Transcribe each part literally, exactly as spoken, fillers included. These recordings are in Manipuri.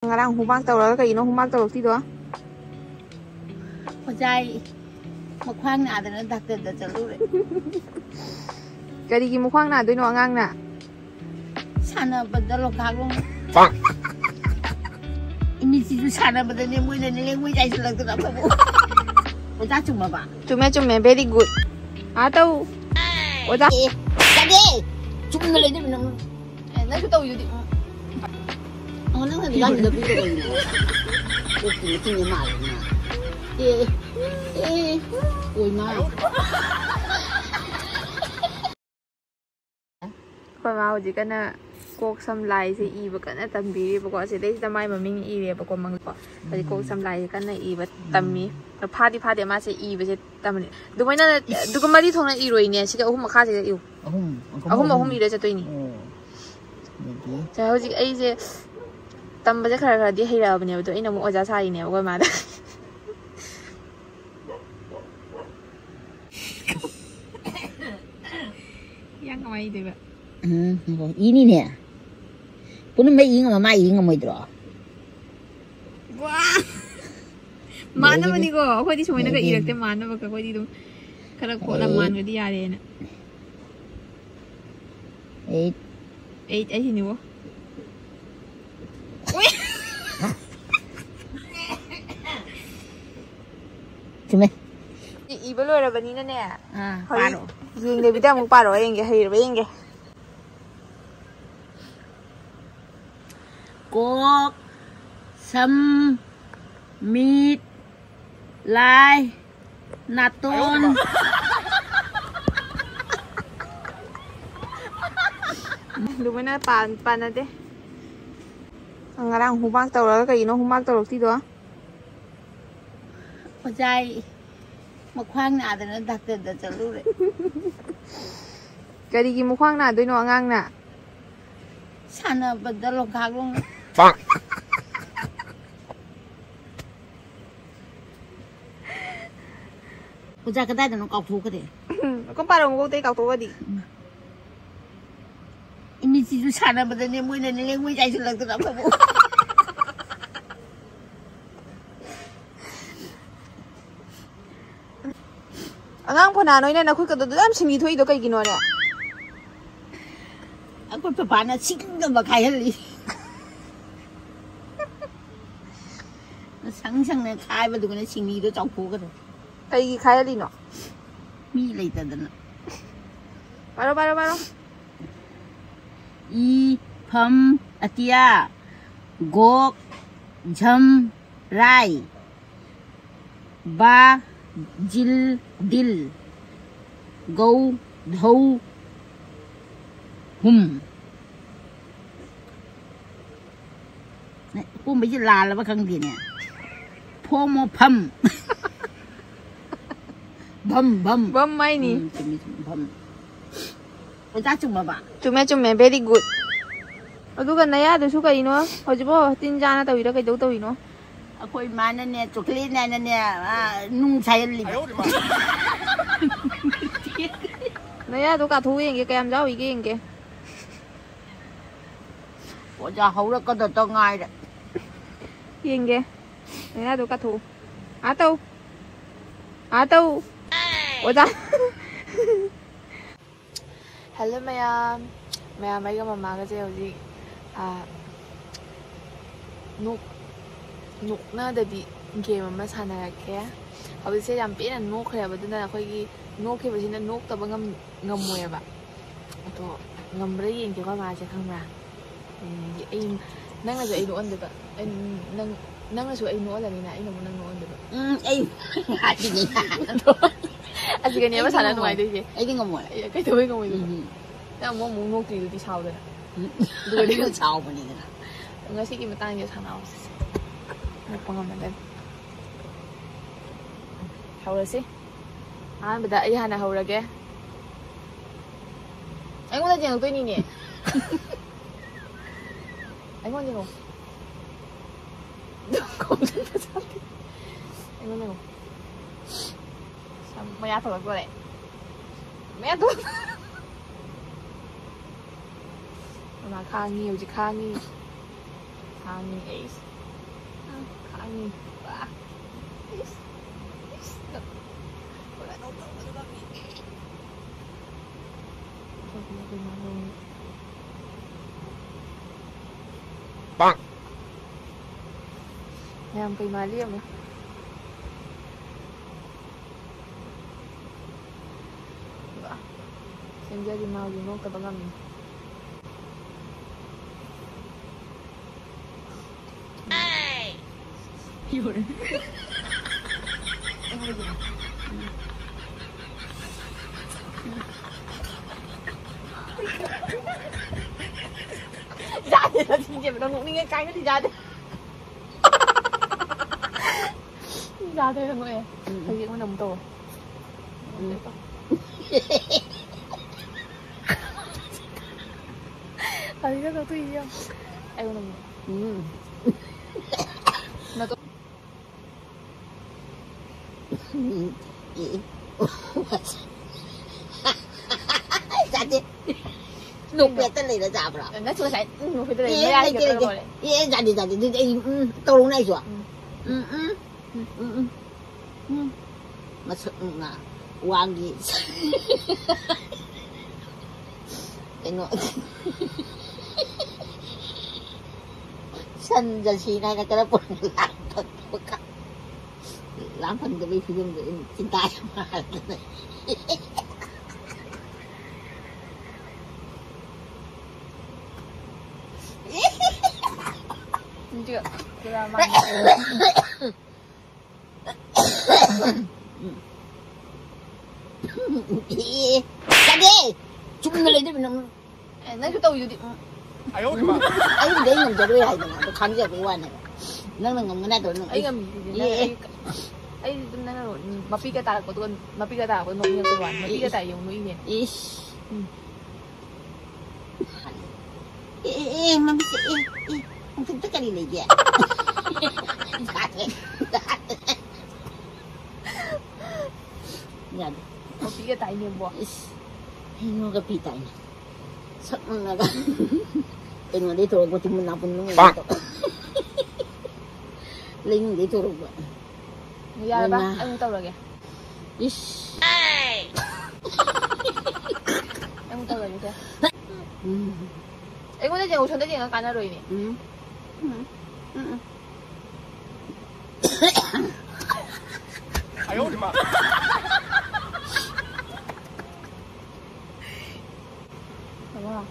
ꯉꯔꯥꯡ ꯍꯨꯃꯥꯛ ꯇꯧꯔꯒ ꯀꯩꯅꯣ ꯍꯨꯃꯥꯛ ꯇꯧꯔꯛꯇꯤꯗꯣ? ꯑꯣꯖꯥ, ꯑꯩ ꯃꯈ꯭ꯋꯥꯡ ꯅꯥꯗꯅ ꯗꯥꯛꯇꯔꯗ ꯆꯠꯂꯨꯔꯦ꯫ ꯀꯔꯤꯒꯤ ꯃꯈ꯭ꯋꯥꯡ ꯅꯥꯗꯣꯏꯅꯣ ꯑꯉꯥꯡꯅ? ꯁꯥꯟꯅꯕꯗ ꯂꯣꯀꯥꯛ ꯂꯣꯡ꯫ ꯄꯥꯛ! ꯏꯃꯤꯠꯁꯤꯁꯨ ꯁꯥꯟꯅꯕꯗꯅꯦ ꯃꯣꯏꯅꯅꯦ ꯂꯦꯡꯉꯣꯏ ꯆꯥꯏꯁꯤꯜꯂꯛꯇꯅ ꯑꯩꯈꯣꯏꯕꯨ꯫ ꯑꯣꯖꯥ ꯆꯨꯝꯃꯕ? ꯆꯨꯝꯃꯦ, ꯆꯨꯝꯃꯦ, very good꯫ ꯑꯥ ꯇꯧ꯫ ꯑꯣꯖꯥ꯫ ꯑꯦ, ꯌꯥꯗꯦ! ꯆꯨꯝꯅ ꯂꯩꯗꯣꯏꯕ ꯅꯪ꯫ ꯑꯦ, ꯅꯪꯁꯨ ꯇꯧꯔꯤꯗꯨꯗꯤ꯫ ꯑꯣ, ꯅꯪꯅ ꯌꯥꯝꯅ ꯄꯤꯗꯕꯅꯦ꯫ ꯀꯣꯛꯀꯤ ꯃꯇꯨꯡ ꯏꯟꯅ ꯃꯥꯜꯂꯦ ꯅꯪ꯫ ꯑꯦ, ꯑꯦ, ꯑꯣꯏ ꯃꯥ꯫ ꯑꯩꯈꯣꯏ ꯃꯥ ꯍꯧꯖꯤꯛ ꯀꯟꯅ ꯀꯣꯛ ꯁꯝ ꯂꯥꯏꯁꯦ ꯏꯕ ꯀꯟꯅ ꯇꯝꯕꯤꯔꯤꯕꯀꯣ꯫ ꯁꯤꯗꯩꯁꯤꯗ ꯃꯥꯏ ꯃꯃꯤꯡ ꯏꯔꯦꯕꯀꯣ, ꯃꯪ-, ꯍꯧꯖꯤꯛ ꯀꯣꯛ ꯁꯝ ꯂꯥꯏꯁꯦ ꯀꯟꯅ ꯏꯕ ꯇꯝꯃꯤ꯫ ꯐꯥꯗꯤ ꯐꯥꯗꯦ ꯃꯥꯁꯦ ꯏꯕꯁꯦ ꯇꯝꯕꯅꯤ꯫ ꯑꯗꯨꯃꯥꯏꯅ, ꯏꯁ꯫ ꯑꯗꯨꯒ ꯃꯔꯤ ꯊꯣꯛꯅ ꯏꯔꯣꯏꯅꯦ꯫ ꯁꯤꯒ ꯑꯍꯨꯝ ꯃꯈꯥꯁꯤꯒ ꯏꯌꯨ꯫ ꯑꯍꯨꯝ, ꯑꯍꯨꯝ, ꯑꯍꯨꯝ ꯑꯍꯨꯝ ꯑꯍꯨꯝ꯫ ꯏꯔ ꯆꯠꯇꯣꯏꯅꯤ꯫ ꯑꯣ꯫ ꯑꯗꯨꯗꯤ ꯁꯦ, ꯍꯧꯖꯤꯛ ꯑꯩꯁꯦ ꯇꯝꯕꯁꯦ ꯈꯔ ꯈꯔꯗꯤ ꯍꯩꯔꯛꯑꯕꯅꯦꯕ, ꯑꯗꯣ ꯑꯩꯅ ꯑꯃꯨꯛ ꯑꯣꯖꯥ ꯁꯥꯔꯤꯅꯦꯕ ꯑꯩꯈꯣꯏ ꯃꯥꯗ꯫ ꯌꯥꯝ ꯀꯃꯥꯏꯅ ꯇꯧꯕ? ꯎꯝ, ꯏꯅꯤꯅꯦ꯫ ꯄꯨꯝꯅꯃꯛ ꯏ ꯉꯝꯃ ꯃꯥ ꯏ ꯉꯝꯃꯣꯏꯗ꯭ꯔꯣ? ꯋꯥ! ꯃꯥꯟꯅꯕꯅꯤꯀꯣ, ꯑꯩꯈꯣꯏꯗꯤ ꯁꯨꯃꯥꯏꯅꯒ ꯏꯔꯛꯇꯦ, ꯃꯥꯟꯅꯕꯒ ꯑꯩꯈꯣꯏꯗꯤ ꯑꯗꯨꯝ ꯈꯔ ꯈꯣꯠꯂ ꯑꯩ ꯃꯥꯟꯕꯗꯤ ꯌꯥꯔꯦꯅ꯫ ꯑꯩ ꯑꯩ, ꯑꯩ ꯁꯤꯅꯤꯕꯣ꯫ ꯎꯏ! ꯆꯨꯝꯃꯦ꯫ ꯏ-, ꯏꯕ ꯂꯣꯏꯔꯕꯅꯤꯅꯅꯦ꯫ ꯑꯥ, ꯍꯧꯖꯤꯛ ꯄꯥꯔꯣ꯫ ꯌꯦꯡꯗꯕꯤꯗ ꯑꯃꯨꯛ ꯄꯥꯔꯣ, ꯌꯦꯡꯒꯦ, ꯍꯩꯔꯕ ꯌꯦꯡꯒꯦ꯫ ꯀꯣꯛ, ꯁꯝ, ꯃꯤꯠ, ꯂꯥꯏ, ꯅꯥꯇꯣꯟ꯫ ꯑꯗꯨꯃꯥꯏꯅ ꯄꯥ-, ꯄꯥꯟꯅꯗꯦ꯫ ꯉꯔꯥꯡ ꯍꯨꯃꯥꯛ ꯇꯧꯔꯒ ꯀꯩꯅꯣ ꯍꯨꯃꯥꯛ ꯇꯧꯔꯛꯇꯤꯗꯣ? ꯑꯣꯖꯥ, ꯑꯩ ꯃꯈ꯭ꯋꯥꯡ ꯅꯥꯗꯅ ꯗꯥꯛꯇꯔꯗ ꯆꯠꯂꯨꯔꯦ꯫ ꯀꯔꯤꯒꯤ ꯃꯈ꯭ꯋꯥꯡ ꯅꯥꯗꯣꯏꯅꯣ ꯑꯉꯥꯡꯅ? ꯁꯥꯟꯅꯕꯗ ꯂꯣꯀꯥꯛ ꯂꯣꯡ꯫ ꯄꯥꯛ! ꯑꯣꯖꯥ ꯀꯗꯥꯏꯗꯅꯣ ꯀꯥꯎꯊꯣꯛꯈ꯭ꯔꯦ꯫ ꯀꯝ ꯄꯥꯔꯝꯃꯨꯀꯣꯛꯇꯩ ꯀꯥꯎꯊꯣꯛꯑꯗꯤ? ꯏꯃꯤꯠꯁꯤꯁꯨ ꯁꯥꯟꯅꯕꯗꯅꯦ ꯃꯣꯏꯅꯅꯦ ꯂꯦꯡꯉꯣꯏ ꯆꯥꯏꯁꯤꯜꯂꯛꯇꯅ ꯑꯩꯈꯣꯏꯕꯨ꯫ ꯑꯉꯥꯡ ꯐꯅꯥꯟ ꯅꯣꯏꯅ ꯅꯈꯨꯠꯀꯗꯣ ꯌꯥꯝ ꯁꯤꯡꯂꯤ ꯊꯣꯛꯏꯗꯣ ꯀꯩꯒꯤꯅꯣꯅꯦ? ꯑꯩꯈꯣꯏ ꯄꯄꯥꯅ ꯁꯤꯡꯅꯕ ꯈꯥꯏꯍꯜꯂꯤ꯫ ꯁꯪ ꯁꯪꯅ ꯈꯥꯏꯕꯗꯨꯒꯅ ꯁꯤꯡꯂꯤꯗꯣ ꯆꯥꯎꯊꯣꯛꯈ꯭ꯔꯦ꯫ ꯀꯩꯒꯤ ꯈꯥꯏꯍꯜꯂꯤꯅꯣ? ꯃꯤ ꯂꯩꯇꯗꯅ꯫ ꯄꯥꯔꯣ, ꯄꯥꯔꯣ, ꯄꯥꯔꯣ꯫ ꯏ, ꯐꯝ, ꯑꯇꯤꯌꯥ, ꯒꯣꯛ, झꯝ, ꯔꯥꯏ, ꯕꯥ, ꯖꯤꯜ, ꯗꯤꯜ, ꯒꯧ, ꯙꯧ, ꯍꯨꯝ꯫ ꯄꯨꯝꯕꯩꯁꯦ ꯂꯥꯜꯂꯕ ꯈꯪꯗꯦꯅꯦ꯫ ꯐꯣꯝ ꯑꯣ ꯐꯝ꯫ ꯚꯝ, ꯚꯝ꯫ ꯚꯝ ꯍꯥꯏꯅꯤ꯫ ꯎꯝ, ꯆꯨꯝꯃꯤ, ꯆꯨꯝꯃꯤ, ꯚꯝ꯫ ꯑꯣꯖꯥ ꯆꯨꯝꯃꯕ? ꯆꯨꯝꯃꯦ, ꯆꯨꯝꯃꯦ, very good꯫ ꯑꯗꯨꯒ ꯅꯌꯥꯗꯨꯁꯨ ꯀꯩꯅꯣ? ꯍꯧꯖꯤꯛꯐꯥꯎ ꯇꯤꯟ ꯆꯥꯅ ꯇꯧꯔꯤꯔꯥ ꯀꯩꯗꯧ ꯇꯧꯔꯤꯅꯣ? ꯑꯩꯈꯣꯏ ꯏꯃꯥꯅꯅꯦ, ꯆꯣꯀ꯭ꯂꯦꯠꯅꯦꯅꯅꯦ, ꯑꯥ, ꯅꯨꯡ ꯁꯥꯏꯍꯜꯂꯤꯕ꯫ ꯅꯌꯥꯗꯣ ꯀꯥꯊꯣꯛꯎ ꯌꯦꯡꯒꯦ, ꯀꯌꯥꯝ ꯌꯥꯎꯔꯤꯒꯦ ꯌꯦꯡꯒꯦ꯫ ꯑꯣꯖꯥ ꯍꯧꯔꯛꯀꯗꯇ ꯉꯥꯏꯔꯦ꯫ ꯌꯦꯡꯒꯦ꯫ ꯅꯌꯥꯗꯣ ꯀꯥꯊꯣꯛꯎ꯫ ꯑꯥ ꯇꯧ꯫ ꯑꯥ ꯇꯧ꯫ ꯑꯣꯖꯥ꯫ ꯍꯦꯜꯂꯣ ꯃꯌꯥꯝ꯫ ꯃꯌꯥꯝ ꯑꯩꯒ ꯃꯃꯥꯒꯁꯦ ꯍꯧꯖꯤꯛ, ꯑꯥ, ꯅꯣꯛ-, ꯅꯣꯛꯅꯗꯕꯤ ꯒꯦꯝ ꯑꯃ ꯁꯥꯟꯅꯔꯛꯀꯦ꯫ ꯍꯧꯖꯤꯛꯁꯦ ꯌꯥꯝ ꯄꯦꯟꯅ ꯅꯣꯛꯈ꯭ꯔꯦꯕ, ꯑꯗꯨꯅ ꯑꯩꯈꯣꯏꯒꯤ ꯅꯣꯛꯈꯤꯕꯁꯤꯅ ꯅꯣꯛꯇꯕ ꯉꯝ-, ꯉꯝꯃꯣꯏꯕ꯫ ꯑꯗꯣ ꯉꯝꯕ꯭ꯔꯥ ꯌꯦꯡꯒꯦꯀꯣ ꯃꯥꯁꯦ, ꯈꯪꯕ꯭ꯔꯥ? ꯌꯦꯡꯒꯦ꯫ ꯑꯩ, ꯅꯪꯅꯁꯨ ꯑꯩ ꯅꯣꯛꯍꯟꯗꯣꯏꯕ꯫ ꯑꯩ, ꯅꯪ, ꯅꯪꯅꯁꯨ ꯑꯩ ꯅꯣꯛꯍꯜꯂꯅꯤꯅ, ꯑꯩꯅ ꯑꯃꯨꯛ ꯅꯪ ꯅꯣꯛꯍꯟꯗꯣꯏꯕ꯫ ꯎꯝ, ꯑꯩ ꯍꯥꯏꯁꯤꯅꯤ꯫ ꯑꯁꯤꯒꯅꯦꯕ ꯑꯩꯗꯤ ꯁꯥꯟꯅ ꯉꯝꯃꯣꯏ꯫ ꯅꯨꯡꯉꯥꯏꯗꯣꯏꯁꯦ꯫ ꯑꯩꯗꯤ ꯉꯝꯃꯣꯏ꯫ ꯑꯩ ꯀꯩꯗꯧꯕꯩ ꯉꯝꯃꯣꯏꯗꯣꯏꯕ? ꯎꯝ꯫ ꯅꯪ ꯑꯃꯨꯛ, ꯑꯃꯨꯛ ꯅꯣꯛꯇ꯭ꯔꯤꯗꯨꯗꯤ ꯁꯥꯎꯗꯅ꯫ ꯎꯝ꯫ ꯑꯗꯨꯒꯗꯤ ꯁꯥꯎꯕꯅꯤꯗꯅ꯫ ꯉꯁꯤꯒꯤ ꯃꯇꯥꯡꯁꯦ ꯁꯥꯟꯅꯍꯧꯁꯤ꯫ ꯅꯣꯛꯄ ꯉꯝꯅꯗꯕ꯫ ꯍꯧꯔꯁꯤ꯫ ꯑꯍꯥꯟꯕꯗ ꯑꯩ ꯍꯥꯟꯅ ꯍꯧꯔꯒꯦ꯫ ꯑꯩꯉꯣꯟꯗ ꯌꯦꯡꯉꯛꯇꯣꯏꯅꯤꯅꯦ꯫ ꯑꯩꯉꯣꯟꯗ ꯌꯦꯡꯉꯣ꯫ ꯑꯩꯉꯣꯟꯗ ꯌꯦꯡꯉꯣ꯫ ꯁꯝ ꯃꯌꯥ ꯊꯣꯛꯂꯛꯇꯣꯔꯦ꯫ ꯃꯌꯥ ꯊꯣꯛꯂꯛ-, ꯃꯥ ꯈꯥꯡꯉꯤ, ꯍꯧꯖꯤꯛ ꯈꯥꯡꯉꯤ꯫ ꯈꯥꯡꯉꯤ ꯑꯩꯁꯦ꯫ ꯈꯥꯡꯉꯤ꯫ ꯋꯥ꯫ ꯏꯁ꯫ ꯏꯁ꯫ ꯃꯌꯥꯝ ꯀꯩ ꯃꯥꯜꯂꯤ ꯌꯦꯡꯉꯨ꯫ ꯁꯦꯝꯖꯔꯤ ꯃꯥꯕꯨ ꯅꯣꯛꯇꯕ ꯉꯝꯃꯤ꯫ ꯌꯥꯗꯦ, ꯅꯆꯤꯟ ꯊꯤꯕ, ꯅꯪ ꯅꯣꯛꯅꯤꯡꯉꯦ ꯀꯥꯏꯅꯗꯤ ꯌꯥꯗꯦ꯫ ꯌꯥꯗ꯭ꯔꯦ, ꯅꯪ ꯅꯣꯛꯑꯦ꯫ ꯎꯝ꯫ ꯍꯧꯖꯤꯛ ꯑꯩꯉꯣꯟꯗ ꯑꯃꯨꯛ ꯇꯧꯔꯣ꯫ ꯎꯝ꯫ ꯍꯧꯖꯤꯛ ꯅꯪ ꯅꯣꯛꯇꯣꯏꯁꯤ ꯌꯦꯡꯉꯣ꯫ ꯑꯩꯉꯣꯟꯗ ꯑꯃꯨꯛ꯫ ꯎꯝ꯫ ꯅꯇꯣ- ꯎꯝ, ꯑꯦ, ꯑꯦ꯫ ꯆꯥꯗꯦ꯫ ꯅꯣꯛꯄ ꯍꯦꯛꯇ ꯂꯩꯔ ꯆꯥꯕ꯭ꯔꯣ? ꯅꯠꯇꯦ, ꯉꯁꯥꯏ, ꯎꯝ, ꯅꯣꯛꯄꯗ ꯂꯩ, ꯑꯦ, ꯃꯌꯥ ꯂꯩꯇꯦ, ꯍꯤꯒꯠꯇꯅ ꯂꯩꯇꯦ꯫ ꯂꯣꯏꯔꯦ꯫ ꯑꯦ, ꯆꯥꯗꯦ, ꯆꯥꯗꯦ꯫ ꯑꯗꯨꯗꯤ ꯑꯩ, ꯎꯝ, ꯇꯧꯔꯛꯎꯅꯦ ꯑꯩꯁꯨ꯫ ꯎꯝ꯫ ꯎꯝ, ꯎꯝ, ꯎꯝ, ꯎꯝ, ꯎꯝ, ꯎꯝ꯫ ꯃꯁꯛ ꯃꯉꯥ ꯋꯥꯡꯒꯤ꯫ ꯀꯩꯅꯣ꯫ ꯁꯟ ꯖꯔꯁꯤ ꯅꯥꯏꯅ ꯀꯔꯝꯕ ꯂꯥꯛꯄ? ꯂꯥꯝ ꯐꯪꯗꯕꯒꯤ ꯐꯤꯕꯝꯗ ꯑꯩꯅ ꯆꯤꯟꯇꯥ ꯌꯥꯝ ꯍꯥꯗꯅ꯫ ꯏꯟꯗꯤꯌꯥ, ꯄꯨꯔꯥ ꯃꯥꯅꯤ꯫ ꯆꯥꯗꯦ! ꯆꯨꯝꯅ ꯂꯩꯗꯣꯏꯕ ꯅꯪ꯫ ꯑꯦ, ꯅꯪꯁꯨ ꯇꯧꯋꯤꯗꯨꯗꯤ꯫ ꯎꯝ꯫ ꯑꯩꯕꯨꯗꯤ ꯑꯩ ꯉꯝꯖꯔꯣꯏ ꯍꯥꯏꯗꯅ, ꯑꯗꯣ ꯈꯥꯡꯖꯕꯩ ꯋꯥꯅꯦꯕ꯫ ꯅꯪꯅ ꯉꯝꯒꯅꯤ ꯍꯥꯏꯗꯣ ꯅꯪ ꯑꯩ ꯉꯝꯃꯤꯗꯨꯗꯤ꯫ ꯅꯪ ꯑꯦ, ꯑꯦ꯫ ꯑꯩ, ꯑꯩꯗꯤ ꯑꯗꯨꯝ ꯅꯪꯅ ꯃꯄꯤꯒ ꯇꯥꯔꯛꯄꯗꯨꯒ, ꯃꯄꯤꯒ ꯇꯥꯔꯛꯄꯗꯨ ꯅꯣꯛꯅꯤꯡꯉꯛꯄꯩ ꯋꯥꯅꯤ꯫ ꯃꯄꯤꯒ ꯏꯁ꯫ ꯇꯥꯏ ꯌꯦꯡꯉꯨ, ꯅꯣꯛꯏꯅꯦ꯫ ꯏꯁ꯫ ꯎꯝ꯫ ꯑꯦ, ꯑꯦ, ꯑꯦ, ꯃꯃꯤꯠꯁꯦ, ꯑꯦ, ꯑꯦ, ꯃꯊꯛꯇ ꯀꯔꯤ ꯂꯩꯒꯦ? ꯌꯥꯗꯦ, ꯌꯥꯗꯦ꯫ ꯌꯥꯗꯦ꯫ ꯃꯄꯤꯒ ꯇꯥꯏꯅꯦꯕꯣ꯫ ꯏꯁ, ꯍꯩꯅꯣꯒ ꯄꯤ ꯇꯥꯏꯅꯦ꯫ ꯁꯛ ꯃꯪꯉꯒ꯫ ꯀꯩꯅꯣꯗꯩ ꯊꯣꯛꯂꯛꯄ ꯇꯤꯡꯕ ꯅꯥꯄꯨꯟ ꯃꯅꯨꯡꯗ ꯇꯧ-, ꯂꯩꯅꯨꯡꯗꯩ ꯊꯣꯛꯂꯛꯄ꯫ ꯌꯥꯔꯕ? ꯂꯩꯅꯥ꯫ ꯑꯩ ꯑꯃꯨꯛ ꯇꯧꯔꯒꯦ꯫ ꯏꯁ꯫ ꯑꯩ ꯑꯃꯨꯛ ꯇꯧꯔꯒꯦꯁꯦ꯫ ꯎꯝ꯫ ꯑꯩꯉꯣꯟꯗ ꯌꯦꯡꯉꯨ, ꯁꯣꯝꯗ ꯌꯦꯡꯉ ꯀꯥꯟꯅꯔꯣꯏꯅꯦ꯫ ꯎꯝ꯫ ꯎꯝ꯫ ꯎꯝ꯫ ꯎꯝ꯫ ꯑꯃ꯫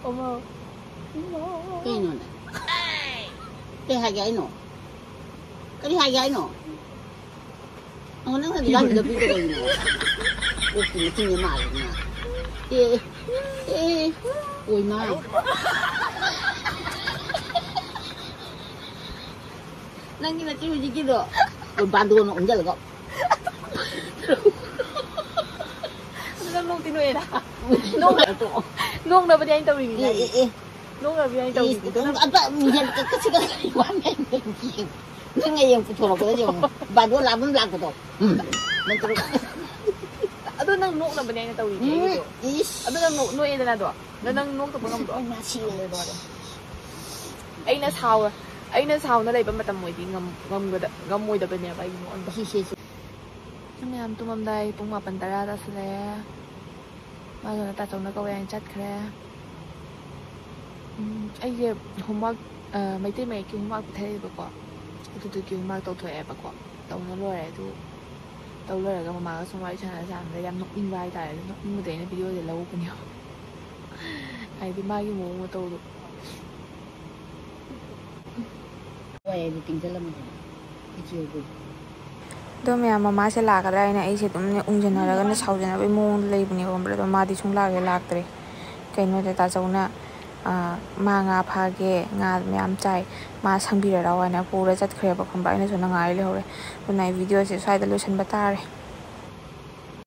ꯑꯃ꯫ ꯀꯩꯅꯣꯅꯦ? ꯀꯩ ꯍꯥꯏꯒꯦ ꯍꯥꯏꯅꯣ? ꯀꯔꯤ ꯍꯥꯏꯒꯦ ꯍꯥꯏꯅꯣ? ꯑꯣ, ꯅꯪꯅ ꯑꯗꯨꯀꯥꯟꯗꯨꯗ ꯄꯤꯗꯣ ꯀꯩꯒꯤꯅꯣ? ꯑꯣꯛꯀꯤ ꯃꯆꯤꯟꯁꯦ ꯃꯥꯜꯂꯦ ꯅꯪ꯫ ꯑꯦ, ꯑꯦ, ꯑꯣꯏ ꯃꯥ꯫ ꯅꯪꯒꯤ ꯅꯆꯦ ꯍꯧꯖꯤꯛꯀꯤꯗꯣ ꯕꯥꯟꯗꯣꯟꯅ ꯎꯝꯖꯜꯂꯒ꯫ ꯑꯗꯨ ꯅꯪ ꯅꯣꯛꯇꯤ ꯅꯣꯛꯑꯦꯗ꯫ ꯅꯣꯛꯅ-, ꯅꯣꯛꯅꯕꯗꯤ ꯑꯩꯅ ꯇꯧꯔꯤꯅꯤꯅꯦ꯫ ꯑꯦ, ꯑꯦ, ꯑꯦ꯫ ꯅꯣꯛꯅꯕꯗꯤ ꯑꯩꯅ ꯇꯧꯔꯤꯅꯤꯅꯦ꯫ ꯏꯁ, ꯑꯗꯨꯝ ꯑꯕ ꯃꯤꯡꯁꯦꯜ ꯀꯛꯀꯁꯤ ꯀꯛꯀꯁꯤ ꯋꯥ ꯉꯥꯡꯉꯤ꯫ ꯅꯪ ꯍꯌꯦꯡ ꯄꯨꯊꯣꯔꯛꯄꯗ ꯌꯦꯡꯉꯣ꯫ ꯕꯥꯟꯗꯣꯟ ꯂꯥꯛꯄ ꯑꯃ ꯂꯥꯛꯄꯗꯣ꯫ ꯎꯝ꯫ ꯅꯪ ꯇꯧꯔꯒ꯫ ꯑꯗꯣ ꯅꯪ ꯅꯣꯛꯅꯕꯅꯦ ꯑꯩꯅ ꯇꯧꯔꯤꯅꯦ ꯎꯝ, ꯑꯩꯒꯤꯗꯣ꯫ ꯏꯁ꯫ ꯑꯗꯣ ꯅꯪ ꯅꯣꯛ-, ꯅꯣꯛꯑꯦꯗꯅ ꯑꯗꯣ꯫ ꯑꯗꯣ ꯅꯪ ꯅꯣꯛꯇꯕ ꯉꯝꯕ꯭ꯔꯣ? ꯑꯩ ꯃꯥ ꯁꯤꯔꯦ꯫ ꯂꯣꯏꯔꯦ, ꯂꯣꯏꯔꯦ꯫ ꯑꯩꯅ ꯁꯥꯎ-, ꯑꯩꯅ ꯁꯥꯎꯅ ꯂꯩꯕ ꯃꯇꯝ ꯑꯣꯏꯗꯤ ꯉꯝ-, ꯉꯝꯒꯗ-, ꯉꯝꯃꯣꯏꯗꯕꯅꯦꯕ ꯑꯩꯒꯤ ꯅꯣꯛꯑꯟꯕ꯫ ꯁꯤ, ꯁꯤ, ꯁꯤ꯫ ꯃꯌꯥꯝ ꯇꯨꯝꯃꯝꯗꯥꯏ ꯄꯨꯡ ꯃꯥꯄꯟ ꯇꯔꯥ ꯇꯥꯁꯜꯂꯛꯑꯦ꯫ ꯃꯥꯁꯨ ꯇꯥꯆꯧꯅ ꯀꯧꯋꯦ ꯍꯥꯏꯅ ꯆꯠꯈ꯭ꯔꯦ꯫ ꯎꯝ, ꯑꯩꯁꯦ homework, ꯑ, ꯃꯩꯇꯩ ꯃꯌꯦꯛꯀꯤ homework ꯄꯤꯊꯔꯛꯑꯦꯕꯀꯣ꯫ ꯑꯗꯨꯗꯨꯒꯤ homework ꯇꯧꯊꯣꯛꯑꯦꯕꯀꯣ꯫ ꯇꯧꯅ ꯂꯣꯏꯔꯦ꯫ ꯑꯗꯨ ꯇꯧ ꯂꯣꯏꯔꯒ ꯃꯃꯥꯒ ꯁꯨꯝ ꯋꯥꯔꯤ ꯁꯥꯟꯅ ꯁꯥꯟꯅꯕꯗ ꯌꯥꯝ ꯅꯣꯛꯅꯤꯡꯕ ꯍꯥꯏꯇꯥꯔꯦ꯫ ꯑꯗꯨ ꯅꯣꯛꯅꯤꯡꯕꯗꯩ ꯑꯩꯅ video ꯁꯦ ꯂꯧꯕꯅꯦꯕ꯫ ꯍꯥꯏꯗꯤ ꯃꯥꯒꯤ ꯃꯑꯣꯡ ꯃꯇꯧꯗꯣ꯫ ꯍꯣꯏ, ꯑꯩꯗꯤ ꯇꯤꯡꯁꯤꯜꯂꯝꯃꯦ꯫ ꯏꯆꯦ ꯑꯗꯨ꯫ ꯑꯗꯣ ꯃꯌꯥꯝ, ꯃꯃꯥꯁꯦ ꯂꯥꯛꯀꯗ꯭ꯔꯥ ꯍꯥꯏꯅ ꯑꯩꯁꯦ ꯑꯗꯨꯝꯅꯦ ꯎꯪꯖꯟꯅꯔꯒꯅꯦ ꯁꯥꯎꯖꯟꯅꯕꯒꯤ ꯃꯑꯣꯡꯗ ꯂꯩꯕꯅꯦꯕ, ꯈꯪꯕ꯭ꯔꯥ? ꯑꯗꯣ ꯃꯥꯗꯤ ꯁꯨꯡꯂꯥꯛ ꯍꯦꯛ ꯂꯥꯛꯇ꯭ꯔꯦ꯫ ꯀꯩꯅꯣꯗ ꯇꯥꯆꯧꯅ, ꯑ, ꯃꯥ ꯉꯥ ꯐꯥꯒꯦ, ꯉꯥ ꯃꯌꯥꯝ ꯆꯥꯏ, ꯃꯥ ꯁꯪꯕꯤꯔꯔꯥꯎ ꯍꯥꯏꯅ ꯄꯨꯔ ꯆꯠꯈ꯭ꯔꯦꯕ, ꯈꯪꯕ꯭ꯔꯥ? ꯑꯩꯅꯁꯨ ꯅ ꯉꯥꯏ ꯂꯩꯍꯧꯔꯦ꯫ ꯑꯗꯨꯅ ꯑꯩ video ꯁꯦ ꯁ꯭ꯋꯥꯏꯗ ꯂꯣꯏꯁꯤꯟꯕ ꯇꯥꯔꯦ꯫